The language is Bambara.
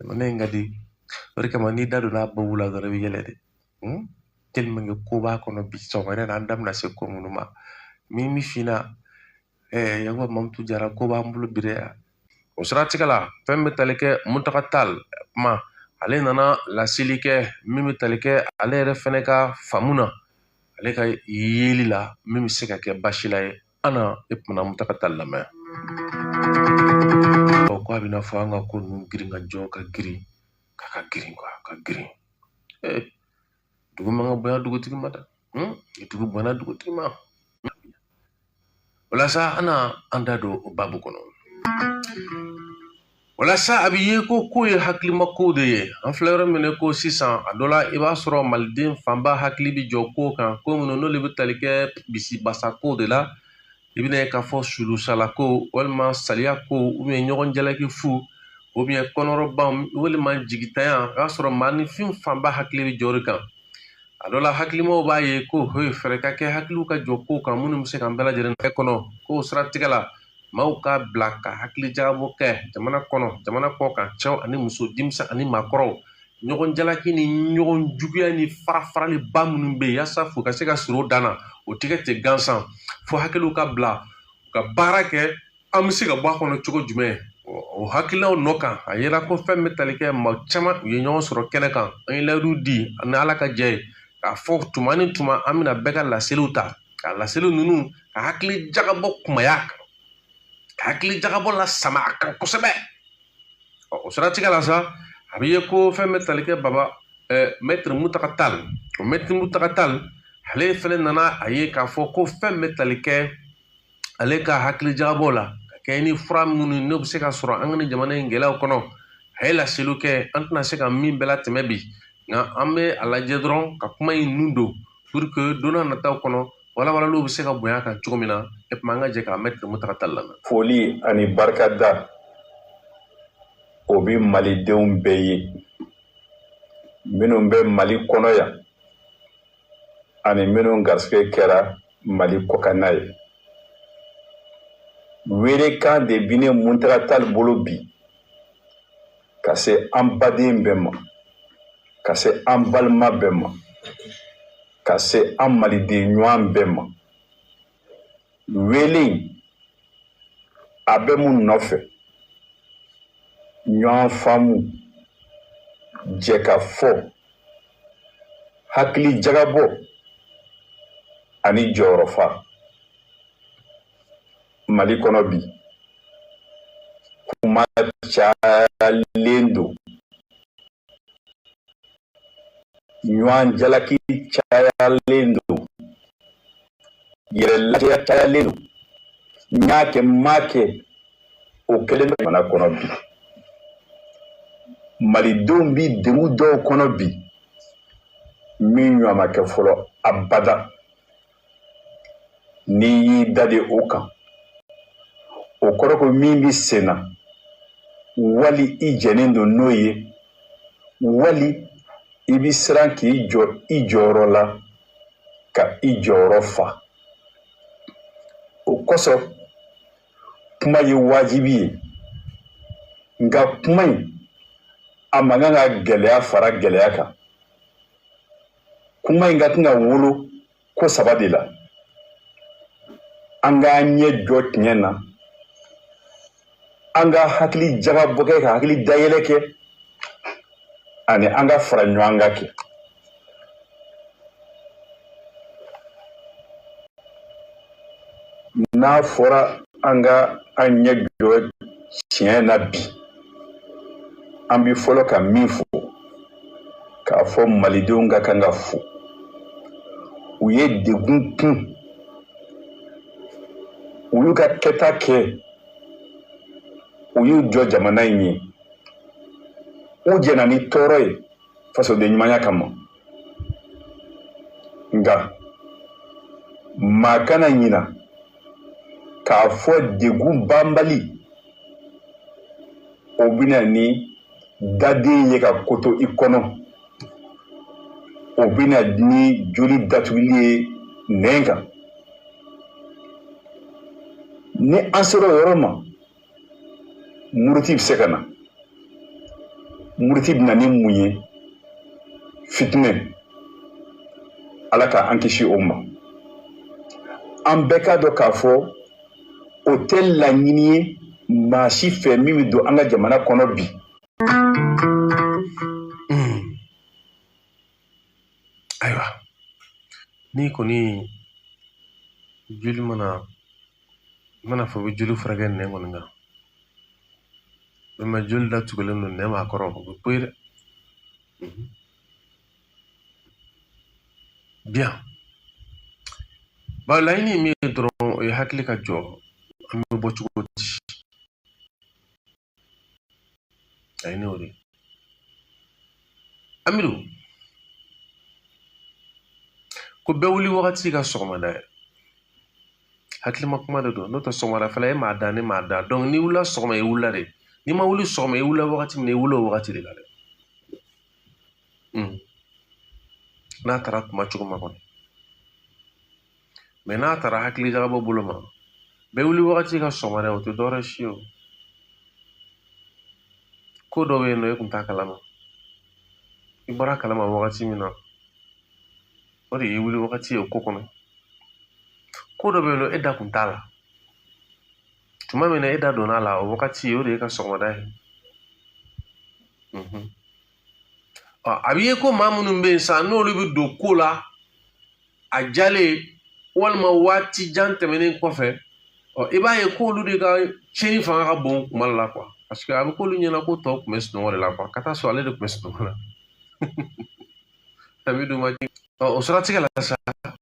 Jamana in ka di, o de kama n'i da donna a babu la dɔrɔn i bɛ yɛlɛ de. Tellement que ko b'a kɔnɔ bi sɔgɔmada in na, an da bɛna se ko minnu ma. Min bɛ f'i ɲɛna, Yakuba Mamutu Jara, ko b'an bolo bi dɛ. O siratigɛ la, fɛn bɛ tali kɛ Muntaga Tall kuma, ale nana laseli kɛ min bɛ tali kɛ ale yɛrɛ fɛnɛ ka faamu na, ale ka yeli la, min bɛ se ka kɛ basi la ye. An na e kumana Muntaga Tall lamɛn. Ɔ, ko a bɛna fɔ an ka ko ninnu girin ka jɔ ka girin, k'a ka girin quoi, ka girin. Dugu man ka bonya dugutigi ma dɛ. Dugu bonyana dugutigi ma. Walasa an na an da don o babu kɔnɔ. Walasa a bɛ ye ko ko ye hakilima ko de ye. An filɛ yɔrɔ min na ko sisan, a dɔ la i b'a sɔrɔ maliden fanba hakili bɛ jɔ ko kan, ko minnu n'olu bɛ tali kɛ bisibasa ko de la. I bɛna ye k'a fɔ sulusala ko, walima saliya ko, ou bien ɲɔgɔn jalaki fu, ou bien kɔnɔrɔban, walima jigitanya. O y'a sɔrɔ maaninfin fanba hakili bɛ jɔ o de kan. A dɔ la hakilimaw b'a ye ko he, fɛɛrɛ ka kɛ hakiliw ka jɔ ko kan minnu bɛ se k'an bɛɛ lajɛlen kɔnɔ. K'o siratigɛ la, maaw ka bila ka hakili jagabɔ kɛ jamana kɔnɔ, jamana kɔ kan, cɛw ani muso, denmisɛn ani maakɔrɔw, ɲɔgɔn jalaki ni ɲɔgɔn juguya ni fara-faraliba minnu bɛ yen, yaasa fo ka se ka sɔrɔ o dan na, o tigɛ tɛ gansan. Fo hakiliw ka bila u ka baara kɛ, an bɛ se ka bɔ a kɔnɔ cogo jumɛn? O hakilinaw nɔ kan, a yera ko fɛn bɛ tali kɛ maa caman, u ye ɲɔgɔn sɔrɔ kɛnɛ kan. An ye layidu di ani Ala ka jɛ ye k'a fɔ tuma ni tuma an bɛna bɛɛ ka laseliw ta, ka laseliw ninnu ka hakili jagabɔ kumaya kan, ka hakili jagabɔ la sama a kan kosɛbɛ. O siratigɛ la sa, a bɛ ye ko fɛn bɛ tali kɛ baba, Maître Muntaga Tall. O Maître Muntaga Tall, ale fɛnɛ nana a ye k'a fɔ ko fɛn bɛ tali kɛ ale ka hakili jagabɔ la, ka kɛ ni fura minnu n'o bɛ se ka sɔrɔ an ka nin jamana in gɛlɛyaw kɔnɔ. A ye laseliw kɛ, an tɛna se ka min bɛɛ latɛmɛ bi, nka an bɛ a lajɛ dɔrɔn ka kuma in nun don pour que don n'a nataw kɔnɔ walawalaliw bɛ se ka bonya a kan cogo min na. E tuma an ka jɛ ka Maître Muntaga Tall lamɛn. Foli ani barikada o bɛ malidenw bɛɛ ye, minnu bɛ Mali kɔnɔ yan ani minnu garisɛgɛ kɛra Mali kɔkanna ye. Welekan de bi ne Muntaga Tall bolo bi ka se an baden bɛɛ ma, ka se an balima bɛɛ ma, ka se an maliden ɲuman bɛɛ ma. Wele in a bɛ mun nɔfɛ? Ɲɔgɔn faamu, jɛ ka fɔ, hakili jagabɔ ani jɔyɔrɔfa. Mali kɔnɔ bi, kuma cayalen don, ɲɔgɔn jalaki cayalen don, yɛrɛ lajɛ cayalen don, n y'a kɛ n m'a kɛ, o kɛlen bɛ jamana kɔnɔ bi. Malidenw bi degun dɔw kɔnɔ bi min ɲɔgɔn ma kɛ fɔlɔ abada. N'i y'i da de o kan, o kɔrɔ ko min bɛ sen na, wali i jɛnnen don n'o ye, wali i bɛ siran k'i jɔ i jɔyɔrɔ la ka i jɔyɔrɔ fa. O kosɔn kuma ye wajibi ye, nka kuma in a man kan ka gɛlɛya fara gɛlɛya kan. Kuma in ka kan ka wolo ko saba de la. An k'an ɲɛ jɔ tiɲɛ na, an ka hakili jagabɔ kɛ, ka hakili dayɛlɛ kɛ, ani an ka fara ɲɔgɔn kan kɛ. N'a fɔra an ka an ɲɛ jɔ tiɲɛ na bi, an bɛ fɔlɔ ka min fɔ, k'a fɔ malidenw ka kan ka fo. U ye degun kun, u y'u ka kɛta kɛ, u y'u jɔ jamana in ye, u jɛnna ni tɔɔrɔ ye fasoden ɲumanya kama. Nka maa kana ɲina k'a fɔ degun banbali o bɛna ni daden ye ka koto i kɔnɔ, o bɛna ni joli datuguli ye nɛn kan. Ni an sera o yɔrɔ ma, muruti bɛ se ka na. Muruti bɛ na ni mun ye? Fitinɛ. Ala ka an kisi o ma. An bɛɛ k'a dɔn k'a fɔ o tɛ laɲini ye maa si fɛ min bɛ don an ka jamana kɔnɔ bi. Ayiwa, ni kɔni joli mana fɔ bɛ joli furakɛ nɛn kɔni kan, mɛ joli datugulen don nɛn b'a kɔrɔ, o bɛ poyi dɛ. Bien, ba laɲini ye min ye dɔrɔn, o ye hakili ka jɔ, an bɛ bɔ cogo di? Laɲini o de ye. Amidu ko bɛɛ wuli wagati ka sɔgɔmada ye, hakilima kuma de don. N'o tɛ, sɔgɔmada fɛla e m'a da, ne m'a da. Donc n'i wulila sɔgɔma, i wulila de. N'i ma wuli sɔgɔma, i wulila wagati min na, i wulila o wagati de la dɛ. N'a taara kuma cogo ma kɔni, mɛ n'a taara hakili jagabɔ bolo ma, bɛɛ wuli wagati ka sɔgɔmada, o tɛ dɔwɛrɛ si ye. O ko dɔ bɛ yen nɔ, e kun t'a kalama, i bɔra kalama wagati min na, o de y'i wuli wagati ye o ko kɔnɔ. Ko dɔ bɛ yen nɔ, e da kun t'a la tuma min na, e da donna a la o wagati, o de ye ka sɔgɔmada ye. A bɛ ye ko maa minnu bɛ yen sisan, n'olu bɛ don ko la a jalen walima waati jan tɛmɛnen kɔfɛ, ɔ, i b'a ye k'olu de ka tiɲɛni fanga ka bon kuma la quoi, parce que a bɛ k'olu ɲɛna ko tɔw tun bɛ sunɔgɔ de la quoi, ka taa sɔrɔ ale de tun bɛ sunɔgɔ la. Amidu ma, ɔ, o siratigɛ la sa.